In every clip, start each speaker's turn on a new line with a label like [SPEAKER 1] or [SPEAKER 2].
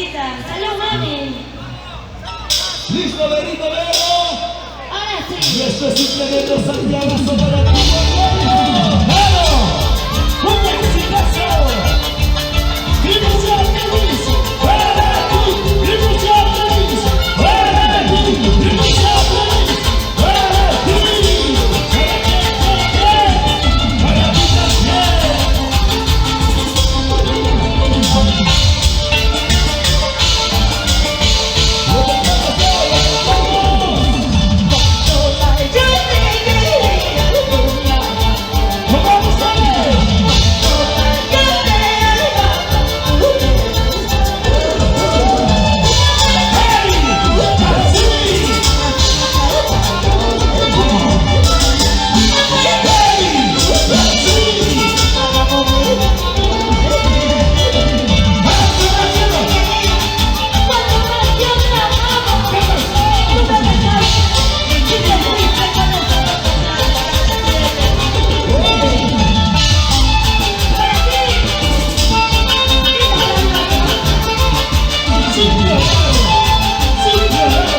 [SPEAKER 1] Saludcita. Salud, mami.
[SPEAKER 2] Listo, Berito, Vero.
[SPEAKER 1] Ahora
[SPEAKER 2] Y
[SPEAKER 1] sí.
[SPEAKER 2] esto es un tremendo Santiago para ti, ¡Claro! ¡Un exitazo! ¡Triple Feliz! ¡Para ti! ¡Triple Feliz! ¡Para ti! ¡Triple Feliz! ¡Para ti! ¡Para ti también! ¡Lo cantamos todos, lo cantamos! ¡Lo vamos a ver! ¡Hey! ¡Así! ¡Hey! ¡Así! ¡Marcelo, Marcelo! ¿Qué pasó? Cintia Bravo, Cintia Bravo,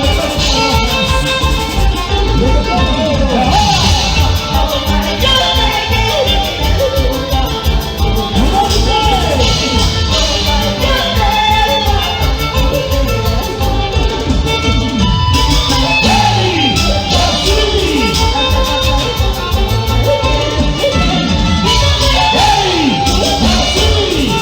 [SPEAKER 2] Lo cantamos ahora. ¡Lo vamos a ver! ¡Hey! ¡Así! ¡Hey! ¡Así!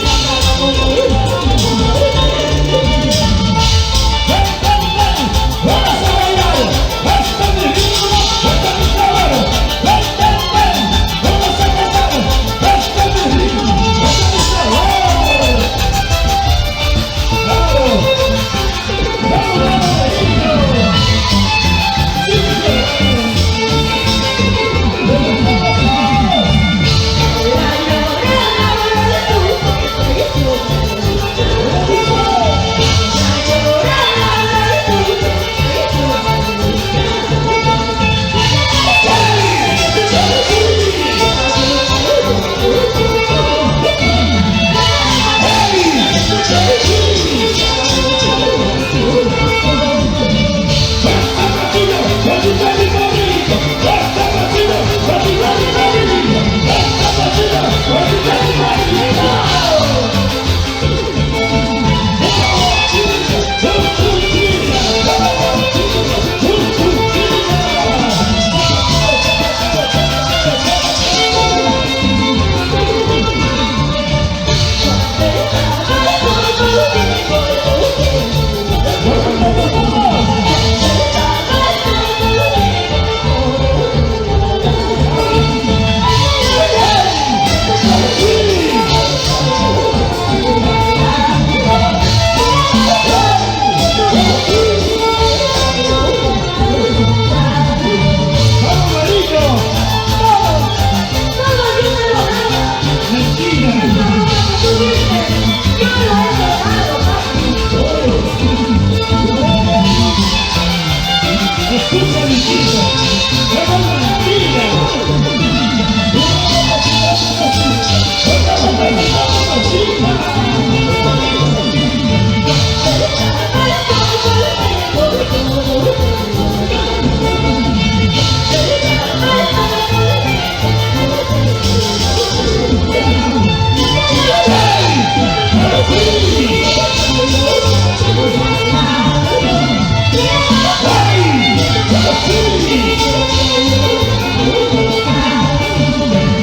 [SPEAKER 2] ¡Ven, ven, ven! ¡Vamos a bailar! ¡Este es mi ritmo! ¡Este es mi sabor! ¡Ven, ven, ven! ¡Vamos a cantar! ¡Este es mi ritmo! ¡Este es mi sabor! ¡Claro! ¡Vamos, vamos, Benito! ¡Sí, ¡Lo cantamos todos! ¡Vamos, Marito!
[SPEAKER 1] Todo, yo te lo hago.
[SPEAKER 2] ¡Mentira!
[SPEAKER 1] Todo lo que tú dices, yo lo he logrado, papi.
[SPEAKER 2] Escucha, mentira. ¡Es una mentira!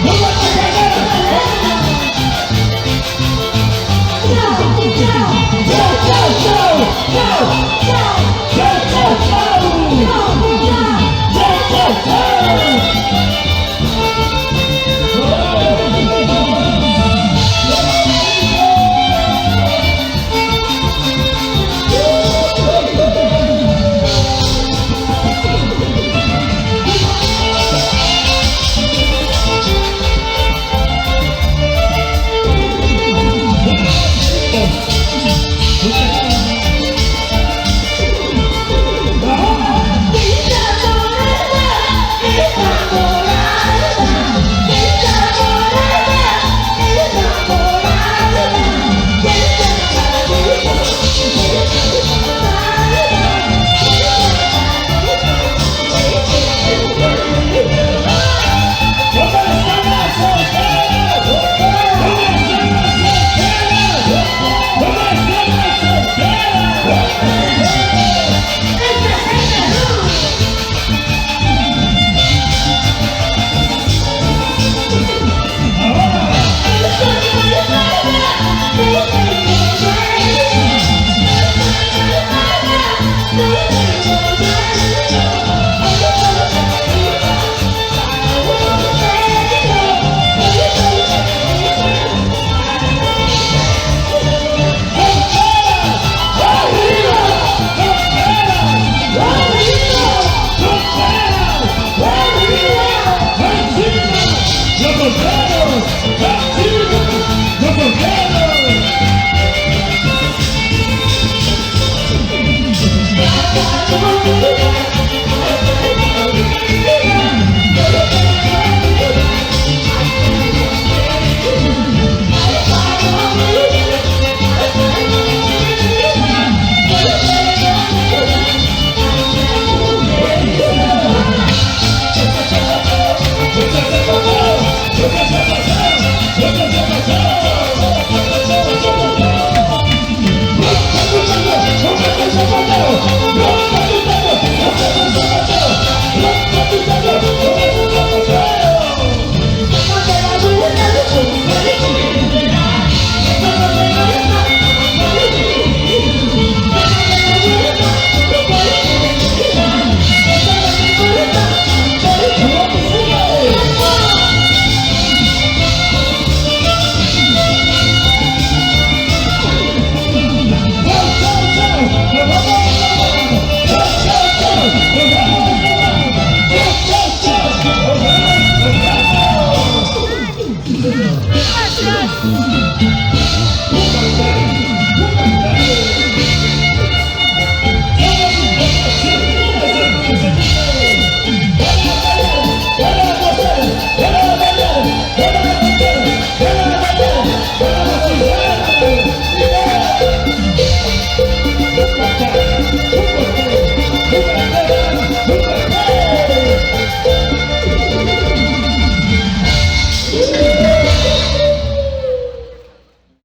[SPEAKER 2] ¡No vas a ganar!
[SPEAKER 1] Chao, chao.
[SPEAKER 2] ¡Chao, chao, chao! ¡Chao!